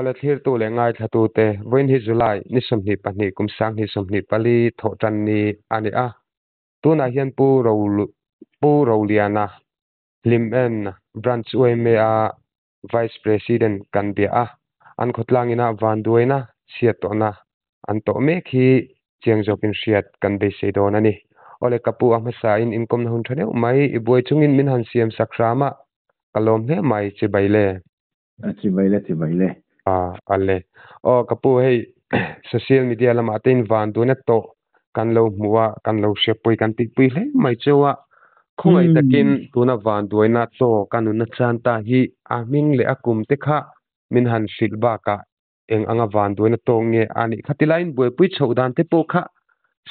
Awle thlirtu leh ngaithlatute, vawiin hi July ni 22 kum 2024 thawhtan ni a ni a. Tunah hian Pu Pu Roliana Hlimen Branch yma a Vice President kan bia a, an khawtlang ina vanduaina chhiat tawhna an tawh mek hi chiang zawkin hriat kan beisei dawn a ni. Awle ka pu a hmasain inkawmna hun tha deuh mai i buai chungin min han siam sak hram a, ka lawm hle mai chibai le. Chibai le chibai le. A ale. Aw ka pu hei social media lamah te in vanduaina tawh kan lo hmu a, kan lo hriatpui kan tihpui hle mai cheu a. Khawngaih takin tuna vanduaina tawh ka nunna chan ta hi a hming leh a kum te kha min han hrilh bakah eng anga vanduaina tawk nge a nih kha tilaiin buaipui chhoh dan te pawh kha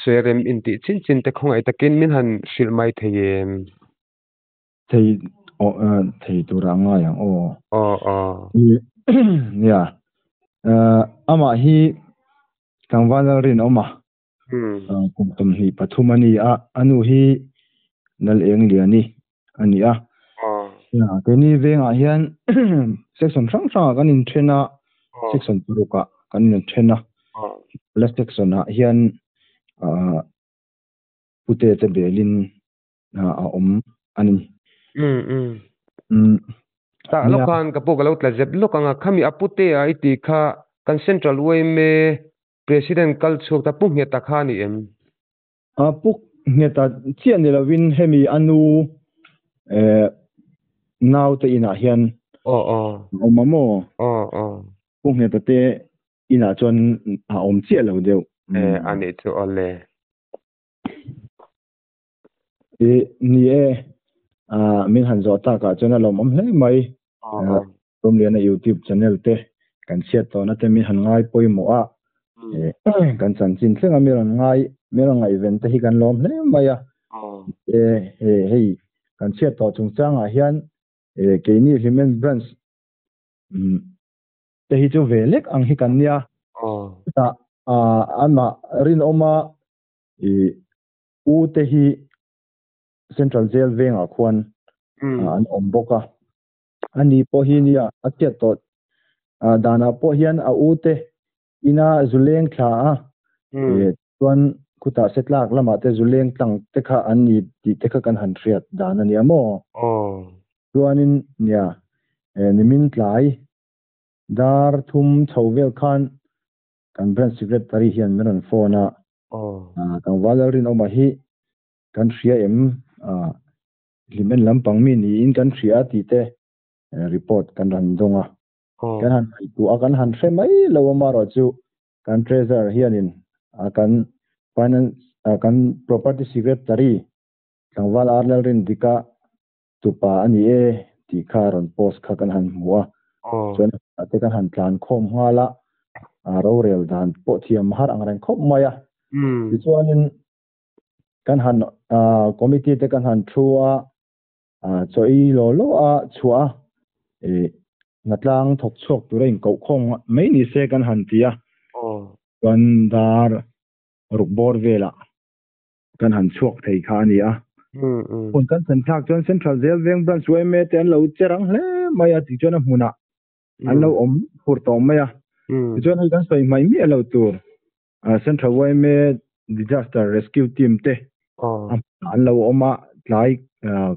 sawi rem intih chin chin te khawngaih takin min han hrilh mai thei em? Thei aw thei tura ngai ang aw. Aw aw. Nia amah hi tlangval Lalrinawm a kum 23 a ni a, a nu hi Lalengliani a ni a. Keini vengah hian section hrang hrangah kan inthen a, section parukah kan inthen a. La section ah hian pute te belin a awm a ni. Tah lawk khan ka pu ka lo tla zep lawk ang a, khami a pute a i tih kha kan Central yma President kal chhuak ta Pu Ngheta kha a ni em? Pu Ngheta chiah ni lovin hemi a nu naute inah hian a awm a maw? Pu Ngheta te inah chuan a awm chiah lo deuh. A nih chu awle. Ni e, min han zawh takah chuan a lawmawm hle mai. Tumliana YouTube channel te kan chhiat tawhna te min han ngai pawimawh a, kan chanchin thlenga mi rawn ngai mi rawn ngaihven te hi kan lawm hle mai a. Hei kan chhiat tawh chungchangah hian keini Hlimen Branch te hi chu ve lek ang hi kan nia. Chutah amah rinawma u te hi Central Jail vengah khuan an awm bawk a. Ani pawh hi nia a chhiat tawh danah pawh hian a u te ina zuleng thla a, chuan khutah se tlak lamah te zuleng tlang te kha an ni tih te kha kan han hriat dan a nia maw? Chuanin nia nimin tlai dar thum chho vel khan kan branch secretary hian min rawn phone a, tlangval Lalrinawma hi kan hria em? Hlimen lampang mi niin kan hria tih te report kan rawn dawng a. Kan han ngaihtuah a, kan han hre mai lo a, amaherawhchu kan treasurer hianin kan finance kan property secretary tlangval R Lalrindika tupa a ni e tih kha rawn post kha kan han hmu a. Chuan a te kan han tlan khawm nghal a, rorel dan pawh thiam har ang reng khawp mai a. Tichuanin kan han committee te kan han thu a, chawi law law a chhuah a, hnatlang thawk chhuak tura inkoh khawm mai ni se kan han ti a. Chuan dar ruk bawr velah kan han chhuak thei kha a ni a. Hun kan thlen thlak chuan Central Jail Veng Branch yma te an lo che rang hle mai a, tichuan a hmunah an lo awm fur tawh mai a. Tichuan hei kan sawi hmaih miah lo tur Central yma Disaster Rescue Team te an lo awm a, tlai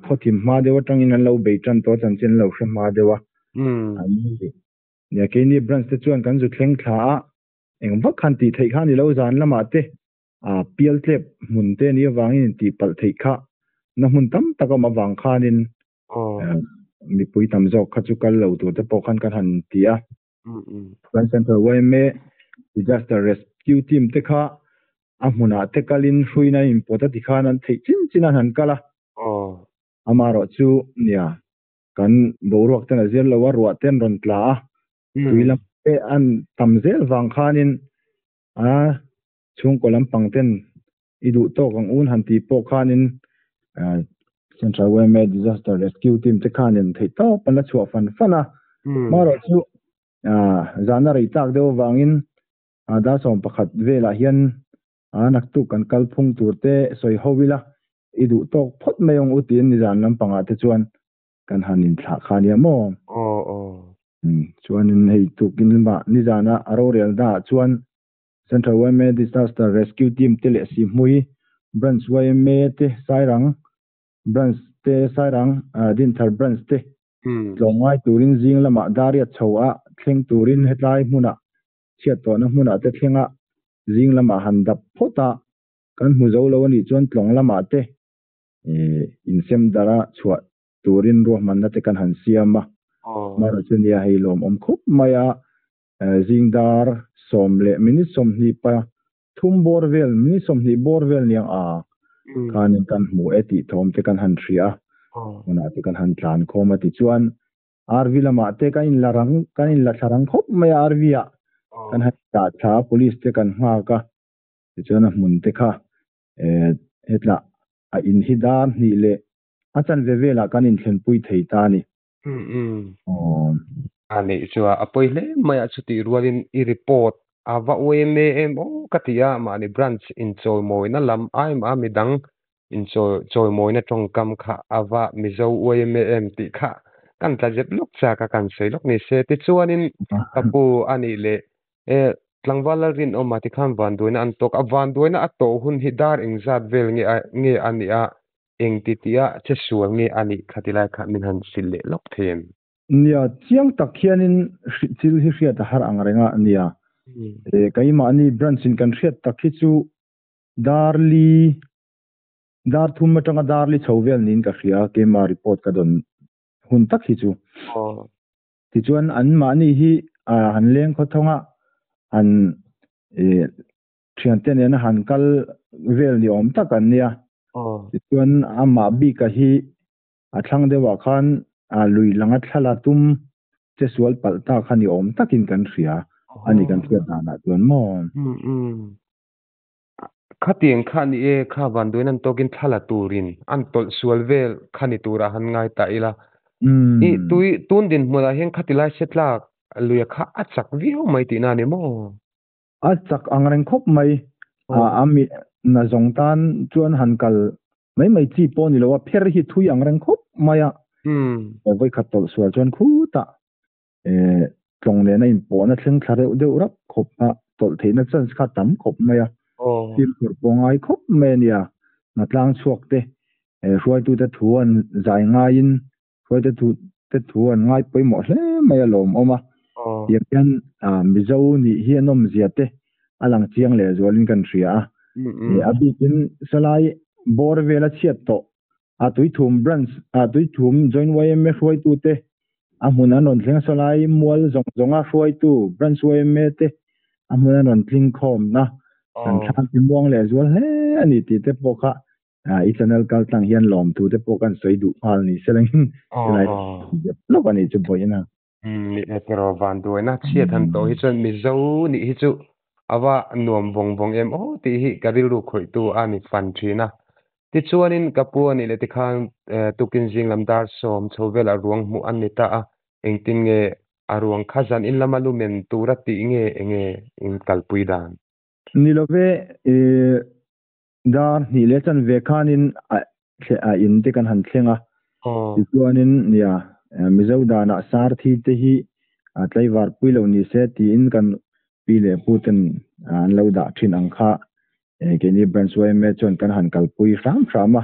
khawthim hma deuh atangin an lo bei tan tawh a, chanchin an lo hre hma deuh a. Keini branch te chuan kan zu thleng thla a, eng vak khan tih theih kha a ni lo, zan lamah te pial tlep hmun te ni avangin intih palh theih kha na hmun tam tak a awm avang khanin mipui tam zawk kha chu kal lo tur te pawh khan kan han ti a. Chuan Central yma Disaster Rescue Team te kha a hmunah te kalin hruina an inpawt a tikhan an theih chin chin an han kal a. Amaherawhchu nia kan boruak ten a zir lo a, ruah ten rawn tla a, tui lam te an tam zel vang khanin a chhungkaw lampang ten i duh tawk ang un han tih pawh khanin Central yma Disaster Rescue Team te khanin theih tawp an la chhuah fan fan a. Amaherawhchu zana rei tlak deuh avangin dar 11 velah hian naktuk kan kal phung tur te sawi ho ila i duh tawk phawt mai ang u tiin nizan lampangah te chuan kan han inthlah kha nia maw? Chuanin hei tukin lamah nizana a rorel naah chuan Central yma Disaster Rescue Team te leh Sihhmui Branch yma te Sairang Branch te Sairang Dinthar Branch te tlawmngai turin zing lamah Dariat chho a thleng turin hetlai hmunah chhiat tawhna hmunah te thlenga zing lamah han dap phawt a kan hmu zo lo a nih chuan tlawng lamah te insem dara chhuah turin ruahmanna te kan han siam a. Hmara chu nia hei lawmawm khawp mai a, zing dar sawm leh minute sawmhnih pa thum bawr vel, minute sawmhnih bawr vel niang a khanin kan hmu e tih thawm te kan han hria a, hmunah te kan han tlan khawm a tichuan RV lamah te kan inla rang, kan inla thla rang khawp mai a RV ah kan han dah thla a, police te kan nghak a, tichuan a hmun te kha hetlah a in hi dar hnih leh a chanve velah kan inthlenpui thei ta a ni. A neih chu a pawi hle mai a, chutih rualin i report a va uaim em aw ka ti a, mahni branch inchawimawina lam aima midang inchawimawina tawngkam kha a va Mizo uaim em tih kha kan tla zep lawk chak a, kan sawi lawk ni se. Tichuanin ka pu a nih leh e tlangval Lalrinawma tikhan vanduaina an tawk a, vanduaina a tawh hun hi dar engzat vel nge nge a nih a, Eng ti tia che sual nge a nih kha ti lai kha min han hrilh leh lawk thei em? Nia, chiang tak hianin thil hi hriat a har ang reng a, nia. Keimahni branch in kan hriat tak hi chu Darli, dar thum atanga Darli chho vel niin ka hria, keima report ka dawn hun tak hi chu. Tichuan anmahni hi han leng khawthawng a, han Thiante nena han kal vel ni awm tak an nia. Tichuan amah bika hi a thlang deuhah khan lui langa thlala tum che sual palh ta kha ni awm takin kan hria a ni kan hriat danah chuan maw? Khatiang kha ni e, kha vanduain an tawkin thlala turin an tawlh sual vel kha ni turah han ngai ta ila. I tui tun dinhmunah hian khati lai se tlak luia kha a chak viau mai tihna a ni maw? A chak ang reng khawp mai. A mi na zawng tan chuan han kal mai mai chi pawh ni lo a, pher hi thui ang reng khawp mai a. Vawikhat tawlh sual chuan khutah tlawng nena inpawhna thleng thla reuh deuh rap khawp a, tawlh theihna chance kha tam khawp mai a. Fimkhur pawh ngai khawp mai a nia. Hnatlang chhuak te hruaitute thu an zai ngaiin Hruaite thu te thu an ngai pawimawh hle mai a lawmawm a. Tiang hian Mizo nih hi a nawmzia te a lang chiang leh zualin kan hria a. A bikin salai bawr vela chhiat tawh a Tuithum Branch a Tuithum Joint yma hruaitute a hmun an rawn thleng a, salai mual zawng zawnga hruaitu Branch yma te a hmun an rawn tling khawmna kan thlang timuang leh zual hle a ni tih te pawh kha i channel kal tlang hian lawmthu te pawh kan sawi duh nghal ni selangin tilai zep lawk a nih chu vawiin a. Ni e tiraw vanduaina chhiat han tawh hi chuan Mizo nih hi chu a va nuam vawng vawng em aw tih hi ka rilru khawihtu a ni fan thin a. Tichuanin ka pu a nih leh tikhan tukin zing lam dar sawm chho velah ruang hmuh an ni ta a, engtin nge a ruang kha zan in lama lumen tura tih nge enge in kalpui dan? Ni love i Dar hnih leh chanve khanin a in te kan han thleng a, tichuanin nia Mizo danah sar thi te hi tlaivar pui lo ni se tiin kan pi leh pu ten an lo dah thin ang kha keini Branch yma chuan kan han kalpui hram hram a.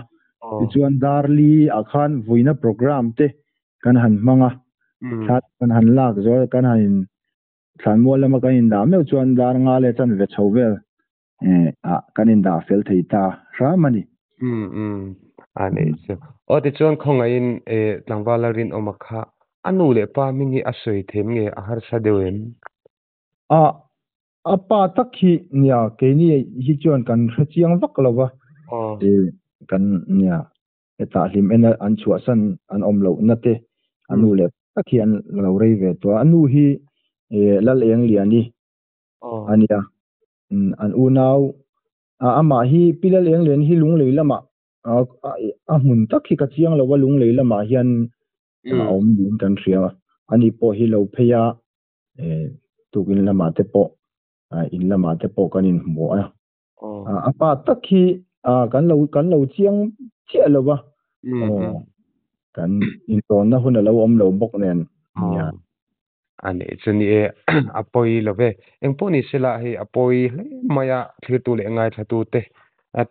Tichuan dar li ah khan vuina programme te kan han hmang a, thla kan han lak zual kan han in thlanmual lama kan indah meuh chuan dar nga leh chanve chho vel ah kan indah fel thei ta hram a ni. Umm umm a nei chu. Aw tichuan khawngaihin tlangval a rinawm a kha a nu leh pa hming hi a sawi them nge a harsa deuh em? A a pa tak hi nia keini hi chuan kan hre chiang vak lo va kan nia hetah hlim en a an chhuahsan an awm loh na te a nu leh pa tak hi an lo rei ve tawh a, a nu hi Lal Engliani a nia. An unau amah hi Pi Lal Englian hi Lunglei lamah a hmun tak hi ka chiang lo a, Lunglei lamah hian a awm niin kan hria a. Ani pawh hi lo phei a, tukin lamah te pawh in lamah te pawh kan inhmu a. A pa tak hi kan lo kan lo chiang chiah lo va, kan intawnna hun a lo awm lo bawk nen. A nih chu ni e, a pawi lo ve. Engpawh ni sela hei a pawi hle mai a, thlirtu leh ngaithlatu te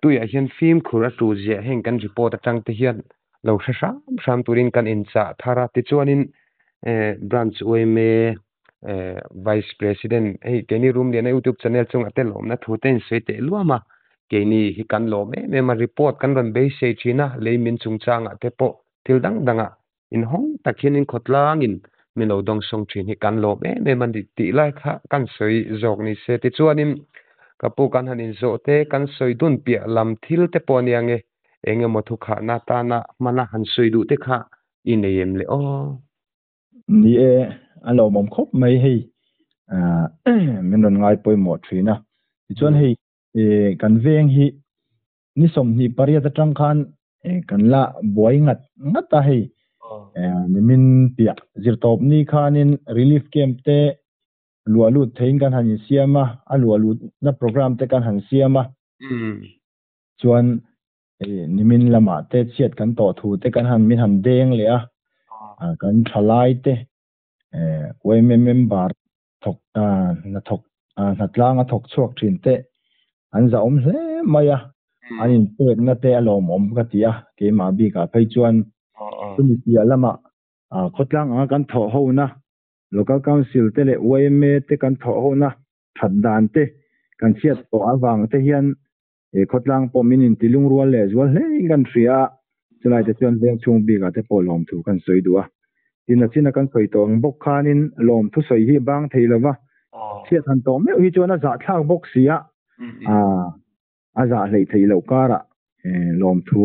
tuiah hian fimkhur a tu ziah heng kan report atang te hian lo hre hram hram turin kan inchah thar a. Tichuanin Branch yma Vice President hei keini Rumliana YouTube channel chungah te lawmna thu te insawi teh luam a, keini hi kan lawm em em a, report kan rawn beisei thin a, lei min chungchangah te pawh thil dang dangah inhawng tak hian inkhawtlangin min lo dawngsawng thin hi kan lawm em em a ni tih lai kha kan sawi zawk ni se. Tichuanin ka pu kan han inzawh te kan sawi dun piah lam thil te pawh a nia nge eng emaw thukhahna atana hmana han sawi duh te kha i nei em le aw? Ni e, a lawmawm khawp mai hei min rawn ngai pawimawh thin a. Tichuan hei kan veng hi ni 28 atang khan kan la buai ngat ngat a hei. Nimin piah zirtawp ni khanin relief camp te luah lut theiin kan han insiam a, a luah lutna program te kan han siam a. Chuan nimin lamah te chhiat kan tawh thu te kan han min han deng leh a, kan thalai te yma member thawk hnathawk hnatlang a thawk chhuak thin te an zahawm hle mai a, an inpekna te a lawmawm ka ti a, keimah bikah phei chuan chumi piah lamah khawtlang anga kan thawh hona local council te leh yma te kan thawh hona that dan te kan chhiat tawh avang te hian he khawtlang pawh min inti lungrual leh zual hle in kan hria a, chulai te chuan veng chhung bikah te pawh lawmthu kan sawi duh a. Tin a china kan sawi tawh ang bawk khanin lawmthu sawi hi bang thei lova, chhiat han tawh meuh hi chuan a zahthlak bawk si a, a zah hleih theih loh karah lawmthu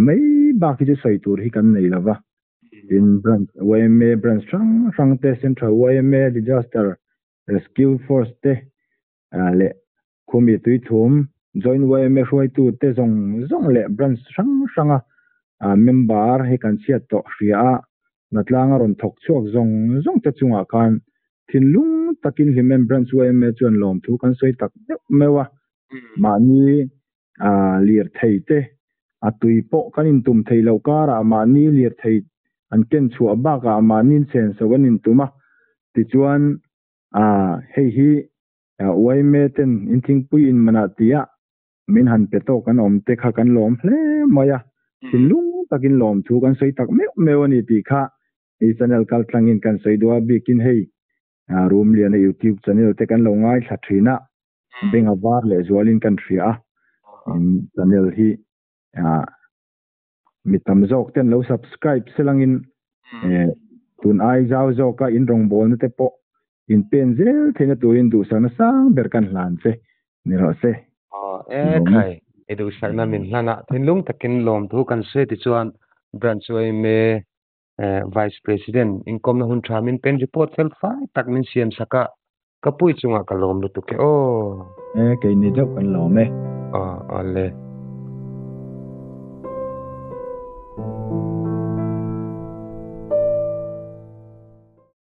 mai bak hi chu sawi tur hi kan nei lova. Tin branch yma branch hrang hrang te Central yma Disaster Rescue Force te leh Khumi Tuithum, Joint yma hruaitu te zawng zawng leh branch hrang hranga member hi kan chhiat tawh hria a, hnatlanga rawn thawk chhuak zawng zawng te chungah khan thinlung takin Hlimen Branch yma chuan lawmthu kan sawi tak meuh meuh a, mahni lirthei te a tui pawh kan intum thei loh karah mahni lirthei an ken chhuah bakah mahni senso an intum a, tichuan hei hi yma ten in thingpui in manah tia min han pe tawk kan awm te kha kan lawm hle mai a, thinlung takin lawm thu kan sawi tak meuh meuh a ni tih kha i channel kal tlangin kan sawi duh a, bikin hei Rumliana YouTube channel te kan lo ngaithla thin a, beng a var leh zualin kan hria a, in channel hi mi tam zawk ten lo subscribe selangin tun ai zau zawka in rawngbawlna te pawh in pen zel theihna turin duhsakna sang ber kan hlan che ni rawh se. E khai, i duhsakna min hlan a, thinlung takin lawmthu kan sawi tichuan Branch yma Vice President inkawmna hun tha min pen report fel fai tak min siam sak a, ka pui chungah ka lawm lutuk e aw. E, keini deuh kan lawm e. Aw, awle.